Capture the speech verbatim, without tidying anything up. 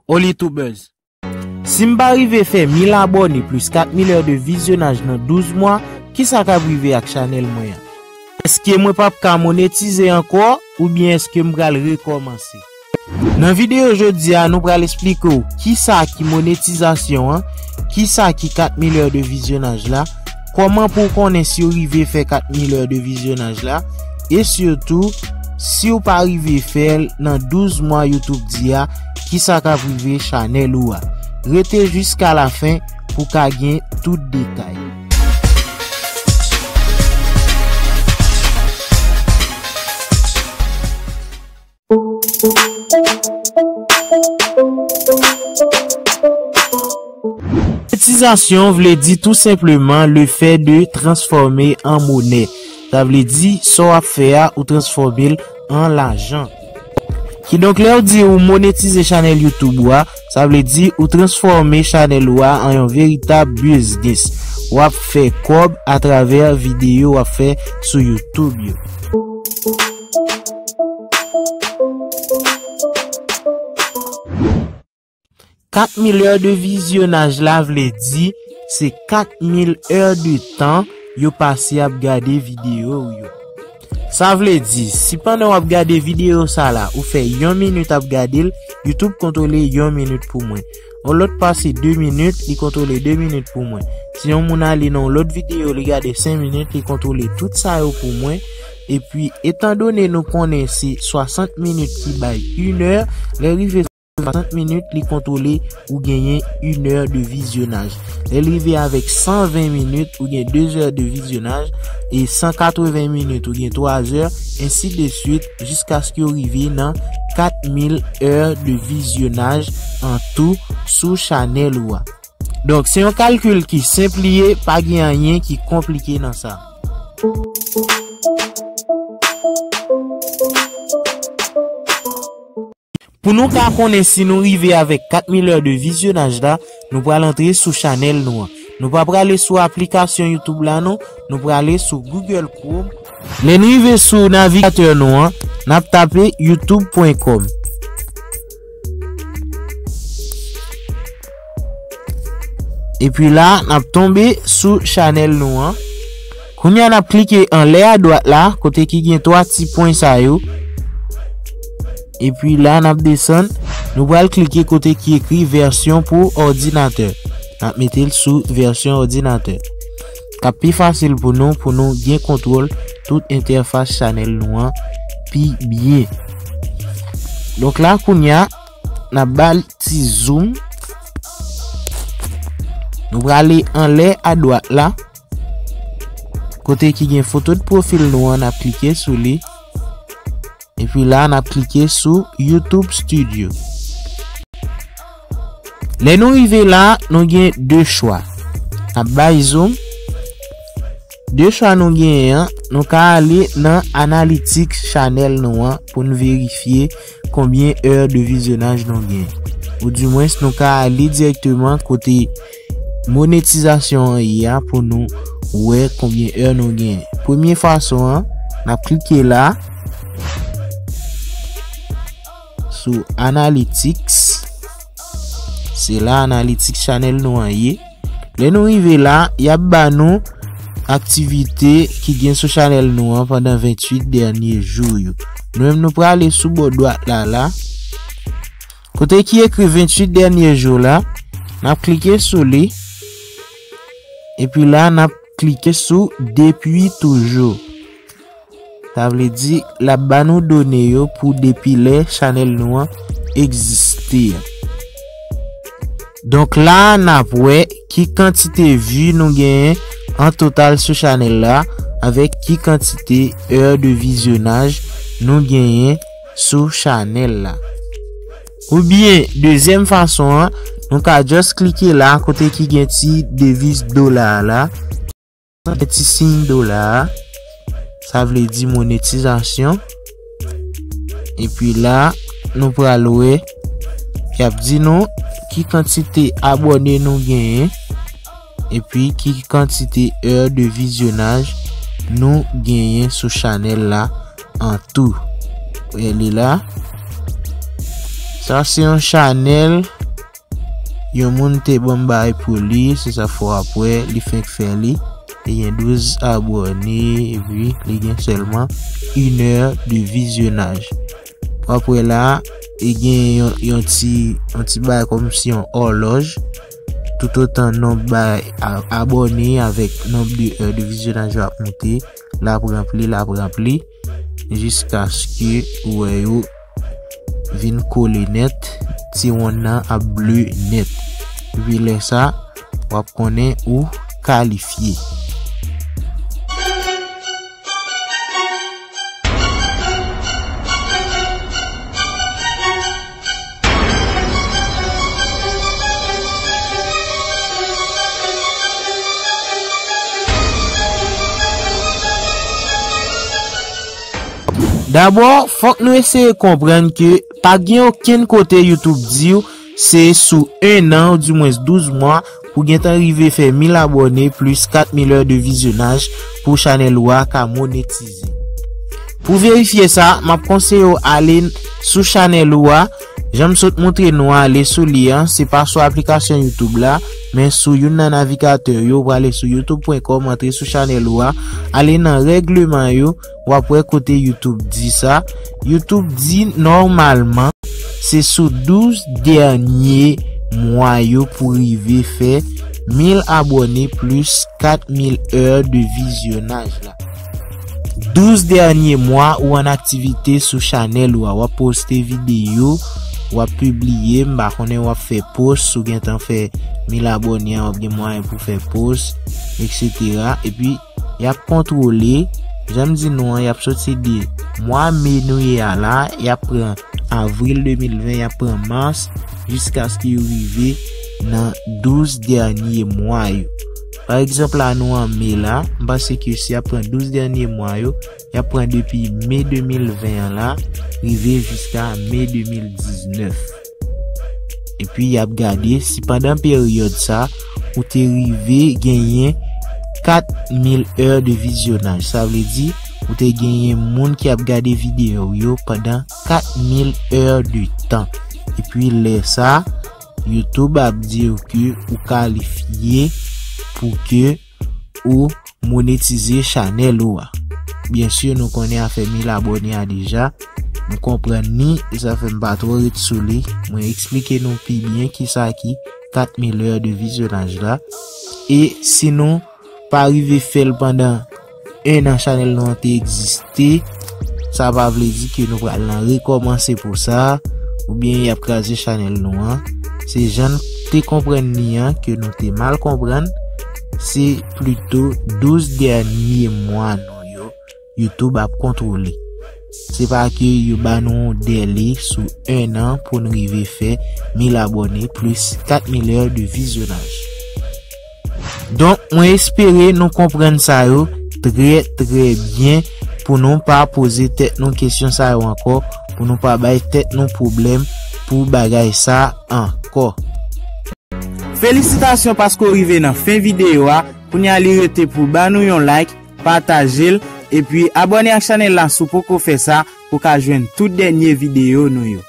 Olitubers. Si m pa rive fè mil abòne plis kat mil è de vizyonaj nan douz mwa, kisa k ap rive ak chanèl mwen an? Èske mwen p ap ka monetize ankò, oubyen èske m pral rekòmanse? Nan videyo jodi a, nou pral esplike w kisa ki monetizasyon an, kisa ki kat mil è de vizyonaj la, kòman pou w konnen si w rive fè kat mil è de vizyonaj la, e sitou, si w pa rive fè l nan douz mwa YouTube di a, kisa k ap rive chanèl ou a. Rete jiska lafen pou w ka gen tout detay. Monetizasyon vle di tou senpleman le fè de transfòme an monè. Sa vle di, sa w ap fè a, ou transfòme l an lajan. Kidonk, lè w di ou monetize chanèl YouTube ou a, sa vle di ou transfòme chanèl ou a an yon veritab biznis. W ap fè kòb atravè videyo w ap fè sou YouTube yo. Kat mil è de vizyonaj la vle di se kat mil è de tan yo pase ap gade videyo w yo. Sa vle di, si pandan w ap gade videyo sa la, ou fè yon minit ap gade l, YouTube kontwole yon minit pou mwen. Yon lòt pase de minit, li kontwole de minit pou mwen. Si yon moun ale nan yon lòt videyo, li gade senk minit, li kontwole tout sa yo pou mwen. Epi, etandone nou konnen se swasant minit ki bay inè, lè rive swasant minit, li kontwole ou genyen inè de vizyonaj. Lè l rive avèk san ven minit, ou gen de zè de vizyonaj, e san katreven minit, ou gen twa zè, ensi de swit, jiskaske w rive nan kat mil è de vizyonaj an tou sou chanèl ou a. Donk, se yon kalkil ki senp li ye, pa gen anyen ki konplike nan sa. Pou nou ka konnen si nou rive avèk kat mil è de vizyonaj la, nou pral antre sou chanèl nou an. Nou pa prale sou aplikasyon YouTube la non, nou prale sou Google Chrome. Lè n rive sou navigatè nou an, n ap tape youtube pwen kòm. Epi la, n ap tonbe sou chanèl nou an. Kounye a, n ap klike anlè adwat la, kote ki gen twa ti pwen sa yo. Epi la, n ap desann. Nou pral klike kote ki ekri vèsyon pou òdinatè. N ap mete l sou vèsyon òdinatè. K ap pi fasil pou nou, pou nou gen kontwòl tout entèfas chanèl nou an pi byen. Donk la, kounye a, n ap ba l ti zoom. Nou prale anlè adwat la. Kote ki gen foto de pwofil nou an, n ap klike sou li. Epi la, n ap klike sou YouTube Studio. Lè nou rive la, nou gen de chwa. N ap bay zoom. De chwa nou genyen an, nou ka ale nan analytics chanèl nou an pou n verifye konbyen è de vizyonaj nou genyen. Oudimwens, nou ka ale dirèkteman kote monetizasyon an ye a pou nou wè konbyen è nou genyen. Premye fason an, n ap klike la sou analytics. Se la analytics chanèl nou an ye. Lè nou rive la, y ap ba nou aktivite ki gen sou chanèl nou an pandan venntuit dènye jou yo. Nou menm nou prale sou bò dwat la la. Kote ki ekri venntuit dènye jou la, n ap klike sou li. Epi la, n ap klike sou depi toujou. Sa vle di, l ap ba nou done yo pou depi lè chanèl nou an egziste. Donk la, n ap wè ki kantite vi nou genyen an total sou chanèl la, avèk ki kantite è de vizyonaj nou genyen sou chanèl la. Oubyen, dezyèm fason an, nou ka just klike la kote ki gen ti deviz dola a la. Ti siy dola a, sa vle di monetizasyon. Epi la, nou pral wè, y ap di nou ki kantite abòne nou genyen, epi ki kantite è de vizyonaj nou genyen sou chanèl la an tou. Wè li la. Sa se yon chanèl yon moun te ban m bay pou li, se sa fè w ap wè li fenk fè li. Li gen douz abòne, epi li gen sèlman inè de vizyonaj. W ap wè la, li gen yon, yon ti, yon ti bagay kòmsi yon òlòj. Toutotan nonb bay a-, abòne avèk nonb de è de vizyonaj yo ap monte, l ap ranpli, l ap ranpli, jiskaske ou wè yo vin kole nèt, ti wonn nan ap ble nèt. Epi lè sa, w ap konnen ou kalifye. Dabò, fòk nou eseye konprann ke pa gen okenn kote YouTube di w se sou en an, oudimwens douz mwa, pou gentan rive fè mil abòne plis kat mil è de vizyonaj pou chanèl ou a ka monetize. Pou verifye sa, m ap konseye w ale sou chanèl ou a. Jan m sot montre nou ale sou li an, se pa sou aplikasyon YouTube la, men sou youn nan navigatè yo, ou prale sou youtube pwen kòm, antre sou chanèl ou a, ale nan règleman yo, w ap wè kote YouTube di sa. YouTube di nòmalman, se sou douz dènye mwa yo pou rive fè mil abòne plis kat mil è de vizyonaj la. Douz dènye mwa ou an aktivite sou chanèl ou a, w ap poste videyo, w ap pibliye, m pa konnen w ap fè post, si w gentan fè mil abòne an, w ap gen mwayen pou fè post, etsetera. Epi, y ap kontwole, jan m di nou an, y ap soti de mwa me nou ye a la, y ap pran avril de mil ven, y ap pran mas, jiskaske yo rive nan douz dènye mwa yo. Pa egzanp la, nou an me la, m panse ke si y ap pran douz dènye mwa yo, y ap pran depi me de mil ven an la, rive jiska me de mil diznèf. Epi y ap gade si pandan peryòd sa, ou te rive genyen kat mil è de vizyonaj. Sa vle di, ou te genyen moun ki ap gade videyo w yo pandan kat mil è de tan. Epi lè sa, YouTube ap di w ke ou kalifye pou ke ou monetize chanèl ou a. Byen si, nou konnen afè mil abòne a deja. Nou konprann li, e sa fè m pa twò ret sou li. Mwen eksplike nou pi byen kisa ki kat mil è de vizyonaj la. E si nou pa rive fè l pandan en an chanèl nou an te egziste, sa pa vle di ke nou pral nan rekòmanse pou sa, oubyen y ap kraze chanèl nou an. Se jan n te konprann li an ke nou te mal konprann. Se plito douz dènye mwa nou yo, YouTube ap kontwole. Se pa ke yo ba nou dèle sou en an pou n rive fè mil abòne plis kat mil è de vizyonaj. Donk, mwen espere nou konprann sa yo trè, trè byen pou nou pa poze tèt nou kesyon sa yo ankò, pou nou pa bay tèt nou pwoblèm pou bagay sa ankò. Felisitasyon paske w rive nan fen videyo a. Kounye a li rete pou ba nou yon like, pataje l, epi abòne ak chanèl la si w poko fè sa pou w ka jwenn tout dènye videyo nou yo.